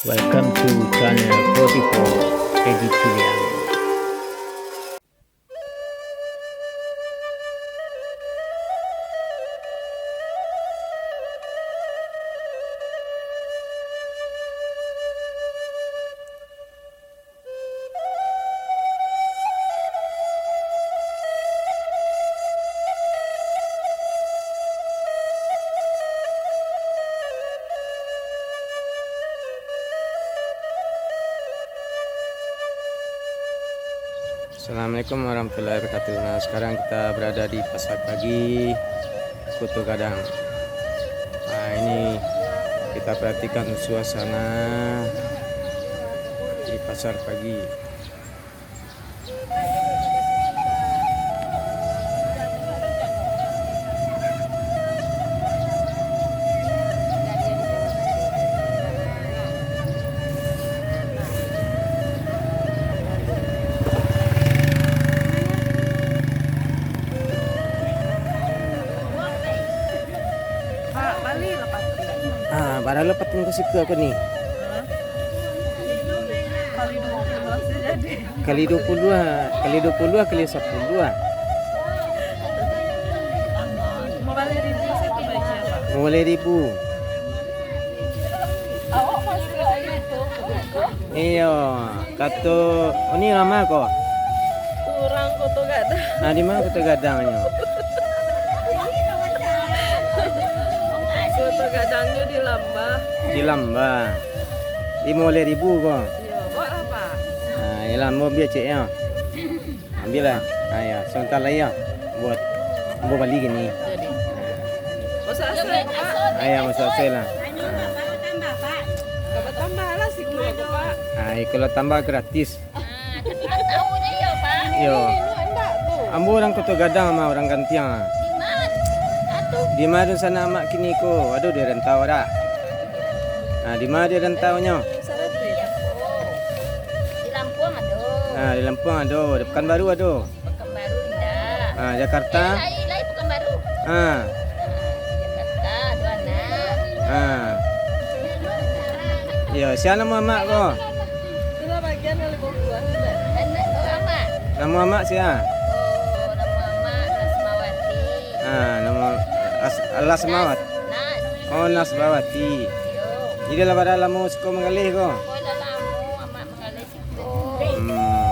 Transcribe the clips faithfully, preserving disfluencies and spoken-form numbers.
Welcome to channel forty-four Edi Piliang. Assalamualaikum warahmatullahi wabarakatuh. Nah, sekarang kita berada di Pasar Pagi, Koto Gadang. Nah, ini kita perhatikan suasana di Pasar Pagi. Ah, bara lo patung ka situ aku ni? Kali dua puluh lah sih jadi. Kali dua puluh dua, kali dua puluh dua, kali sapuluh dua. Lima baleh ribu satu baju, Pak. Lima baleh ribu. Awak masuk aja tu. Iyo, kato, oh, ni lama ko? Urang Koto Gadang. Nah, di ma Koto Gadangnyo? Koto Gadangnyo di Lambah. Di Lambah. Limo baleh ribu ko? Iyo, buat apa? Nah, iyolah, ambo bia cek yo. Ambiaklah. Ah, yo, sabanta lai yo. Buat ambo bali kini. Jadi. Masak asai, Pak? Ah, yo, masak asai lah. Tambah, tambah lah sikua ko, Pak. Ah, kalau tambah gratis. Ah, tapi tahu je yo, Pak. Yo. Ini lu endak tu. Ambo urang Koto Gadang mah, urang Gantiang ah. Di ma? Atu. Di ma dunsanak amak kini ko? Aduh, di rantau dak? Ah, di ma di rantaunyo? Di Lampuang ado. Ah, di Lampuang ado, di Pekanbaru ado. Pekanbaru indak. Ah, Jakarta? Eh, lai, lai Pekanbaru. Ah. Ah, Jakarta, ado anak. Ah. Iyo, sia namo amak ko? Itulah bagian yang lebih kurang, kan? Anak tu amak. Namo amak sia? Oh, namo amak Nasmawati. Ah, namo As-, Lasmawati. Nas. Oh, Nasmawati. Iyo. Jadi lah bara lamo siko manggaleh ko? Oh, lah lamo amak manggaleh. Hmm.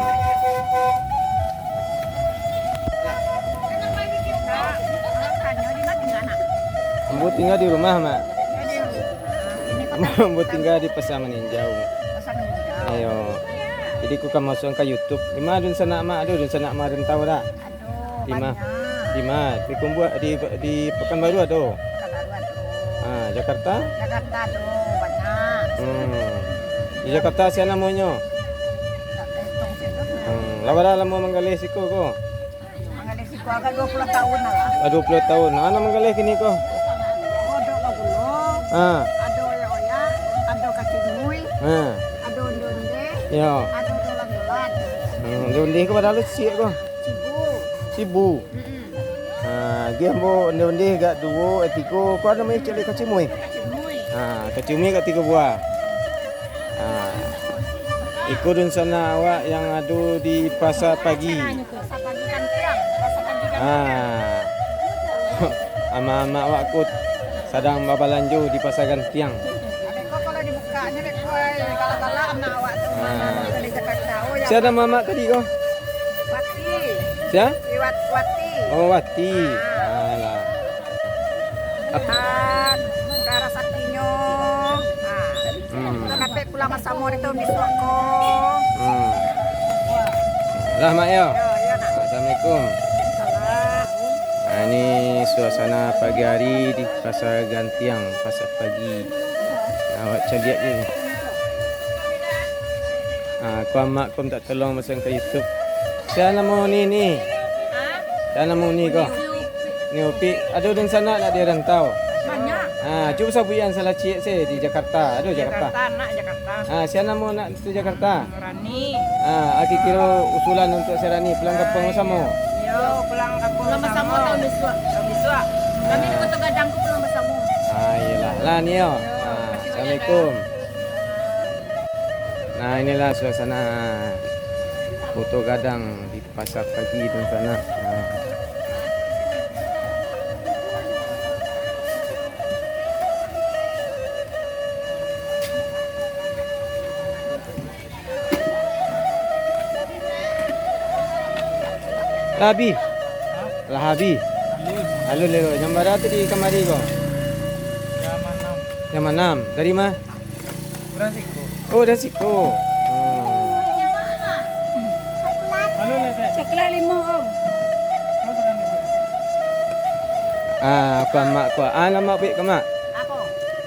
Ambo tingga di rumah, Mak. Ambo tingga di Pasar Maninjau. Iyo. Jadi, ko ka masuak ka YouTube. Di ma dunsanak Mak ado, dunsanak Mak rantau dak? Ado, di ma? Banyak. Di ma? Di Kumbua, di, di Pekanbaru ado? Pekanbaru ado. Ah, Jakarta? Jakarta ado, banyak. Hmm. Di Jakarta sia namonyo? Tak terhitung sih tu. Hmm. Lah bara lamo manggaleh siko ko? Manggaleh siko agak dua puluh tahun lah. Ah, dua puluh tahun. Nah, anak manggaleh kini ko? Ado bagulo, ah, ado oyak-oyak, ado kacimui, ah, ado onde-onde, yo, ado dolan-dolan. Hmm, onde-onde ko padahal ciek ko? Sibu. Sibu? Mm-mm. Ha, agiah ambo onde-onde agak duo, eh, tigo, ko ado mah caliak kacimui. Kacimui. Ha, kacimui agak tigo buah. Ha. Iko dunsanak awak yang ado di Pasar Pagi. Pasar Pagi Gantiang, Pasar Pagi Gantiang. Ha. Amak-amak awak ko sadang babalanjo di Pasar Gantiang. Abih ko kalau dibukaknyo, dek ko, ai, galak-galak anak awak tu. Ah. Dari Jakarta. Oh, ya. Sia namo amak tadi ko? Wati. Sia? Iwat-, Wati. Oh, Wati. Ah. Alah. Ap- Ah, murah rasakinyo. Ah. Hmm. Sampai pulang basamo di tahun bisuak ko. Hmm. Lah, Mak, yo. Yo, yo, nak. Assalamualaikum. Salam. Nah, ini suasana pagi hari di Pasar Gantiang, Pasar Pagi. Nah, awak caliak je. Ah, ko amak ko mintak tolong masuak ka YouTube. Sia namo Uni ni? Ha? Sia namo Uni ko? Uni Upik. Uni Upik. Ado dunsanak nak di rantau? Banyak. Ah, cubo sabuikan salah ciek se di Jakarta. Ado Jakarta? Jakarta, nak Jakarta. Ah, sia namo nak tu Jakarta? Rani. Ah, aki kiro usulan untuak si Rani pulang kampuang basamo. Yo, pulang kampuang basamo. Pulang basamo tahun bisuak. Tahun bisuak. Kami di Kota Gadang tu pulang basamo. Ah, iyolah. Lah ni yo. Yo, ah, makasih banyak, Assalamualaikum. Kak. Nah, inilah suasana Koto Gadang di Pasar Pagi tu sana. Nah. Lah abih? Lah abih? Alun. Alun lewat. Jam bara tadi kamari ko? Jam anam. Jam anam. Dari ma? Urang siko. Oh, dari siko. Hmm. Alun lah, Tek. Coklat limo, Om. Ah, ko amak ko. Ah, lamak buek ko, Mak? Apo?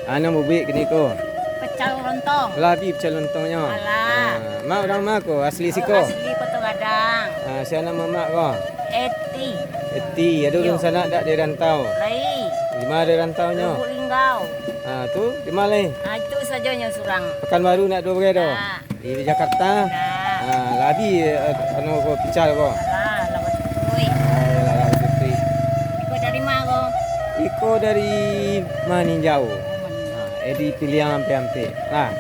Ah, nan bubuik kini ko. Pecel lontong. Lah abih pecel lontongnyo. Alah. Ah, Mak urang ma ko? Asli siko? Asli Koto Gadang. Ah, sia namo Mak ko? Eti. Eti, ado dunsanak dak di rantau? Lai. Di ma di rantaunyo? Lubuk Linggau. Ah, tu di ma lai? Ah, itu sajonyo surang. Pekanbaru nak duo bagai do? Nah. Di Jakarta? Nah. Ah, lah abih, eh, anu ko, pical ko? Alah, lah batutuik. Ah, iyolah, lah batutuik. Iko dari ma ko? Iko dari Maninjau. Oh, Maninjau. Ah, eh, di Piliang ampek-ampek. Lah.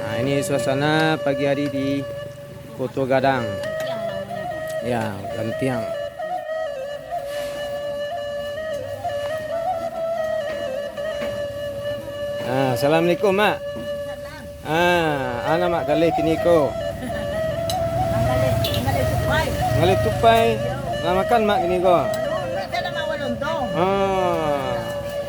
Nah, ini suasana pagi hari di Koto Gadang. Ya, gantiang. Ah, assalamualaikum, Mak. Ah, ana Mak galeh kini ko? Galeh, galeh tupai. Galeh tupai. Lah makan Mak kini ko? Alun, Mak, sia ndak makan lontong. Ah,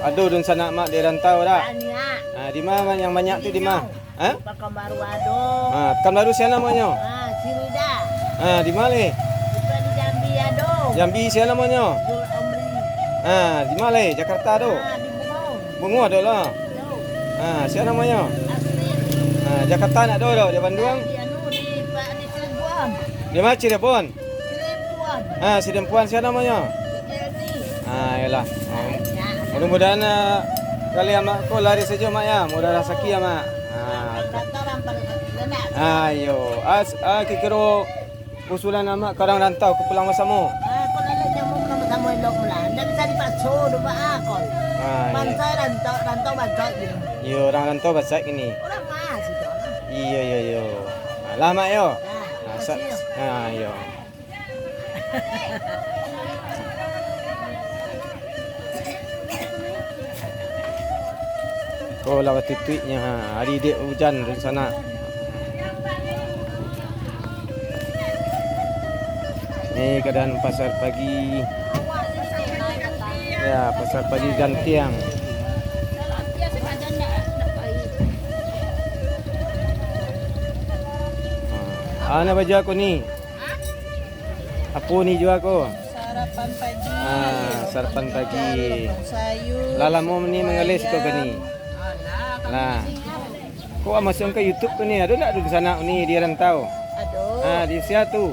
ado dunsanak Mak di rantau dak? Banyak. Ah, di ma yang banyak tu di ma? Hah? Pekanbaru ado. Ah, Pekanbaru sia namonyo? Ah, si Rida. Ah, di ma lai? Itu di Jambi ado. Jambi sia namonyo? Zul Amri. Ah, di ma lai? Jakarta ado? Ah, di Bungo. Bungo ado lah. Ado. Ah, sia namonyo? Asri. Ah, Jakarta ndak ado doh, di Banduang? Di anu, di, di Cirebon. Di ma Cirebon? Sidempuan. Ah, Sidempuan sia namonyo? Eldi. Ah, iyolah. Ah, mudah-mudahan, ah, kali amak ko laris sajo, Mak, ya. Mudah rasaki, ya, Mak. Ah, tu. Ah, iyo. As, ah, kiro-kiro usulan amak ka urang rantau ka pulang basamo. Ah, ko lalok nyamuang pulang basamo elok pulang. Ndak bisa dipakso doh, Pak, ah, ko. Ah, iyo. Bantai rantau, rantau bantai gini. Iyo, urang rantau bantai gini. Urang ma situ, ah. Iyo, iyo, iyo. Alah, Mak, yo. Ah, sa-, makasih, yo. Ah, iyo. Ko lah batutuiknyo, ha, ari dek ujan dunsanak. Ni keadaan pasar pagi. Ya, pasar pagi Gantiang. Ha, ana baju aku ni. Apo ni jua ko? Sarapan pagi. Ah, sarapan pagi. Lontong sayur. Lah lamo ni manggaleh siko ko ni? Alah, lah. Ko masuak ka YouTube ko ni, ado ndak dunsanak ni di rantau? Ado. Ah, di sia tu?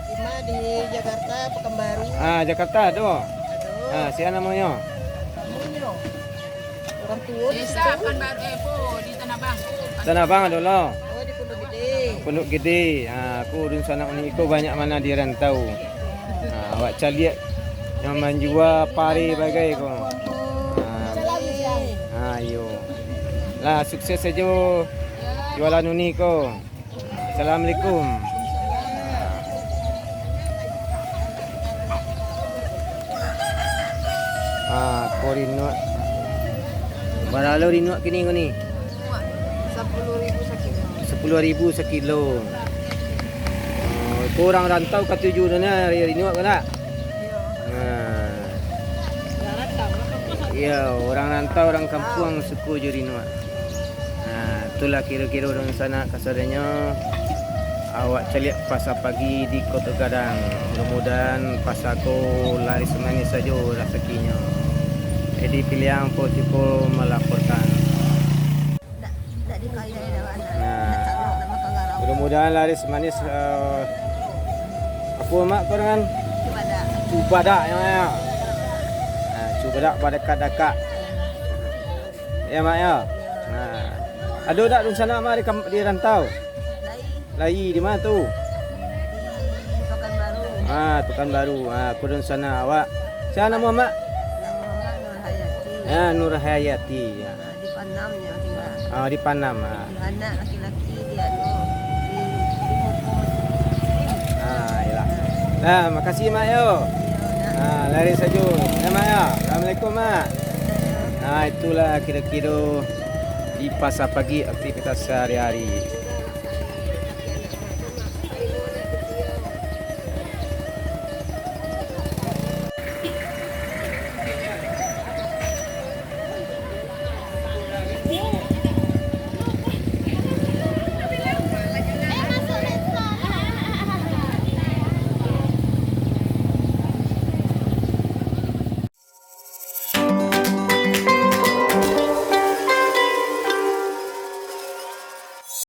Ima di Jakarta, Pekanbaru. Ah, Jakarta ado? Ado. Ah, sia namonyo? Namonyo? Urang tuo di situ. Desa Pekanbaru, eh, po, di Tanah Abang. Tanah Abang ado lo. Oh, di Pondok Gede. Pondok Gede. Ha, ko dunsanak unik ko banyak ma nan di rantau. Ha, awak caliak nan manjua pare bagai ko. Ha. Ha, iyo. Lah, sukses sajo jualan unik ko. Assalamualaikum. Ah, ko rinuak. Bara lo rinuak kini ko ni? Sapuluah ribu sakilo. Sapuluah ribu sakilo. Oh, ko urang rantau katuju tu nah, rinuak ko ndak? Iyo. Nah. Urang rantau, urang kampuang. Iyo, urang rantau, urang kampuang suko jo rinuak. Nah, itulah kiro-kiro dunsanak kasadonyo awak caliak pasar pagi di Koto Gadang. Mudah-mudahan pasar ko laris manis sajo rasakinyo. Edi Piliang, Potipo malaporkan. Nah, mudah-mudahan laris manis, eh, apo, Mak, ko dengan? Cubadak. Cubadak, yo, yo. Nah, cubadak badakak-dakak. Ya, Mak, ya. Nah. Ado dak dunsanak, Mak, di kam-, di rantau? Lai. Lai, di ma tu? Di Pekanbaru. Ah, Pekanbaru. Ah, ko dunsanak awak. Sia namo, Mak? Namo Mak Nur Hayati. Ya, Nur Hayati, ya. Ah, di Panam nyo tingga. Ah, di Panam, ah. Anak laki-laki di anu, Ah, makasih, Mak, yo. Ah, lari sajo. Ya, Mak, ya. Assalamualaikum, Mak. Nah, itulah kiro-kiro di Pasar Pagi aktivitas sehari-hari.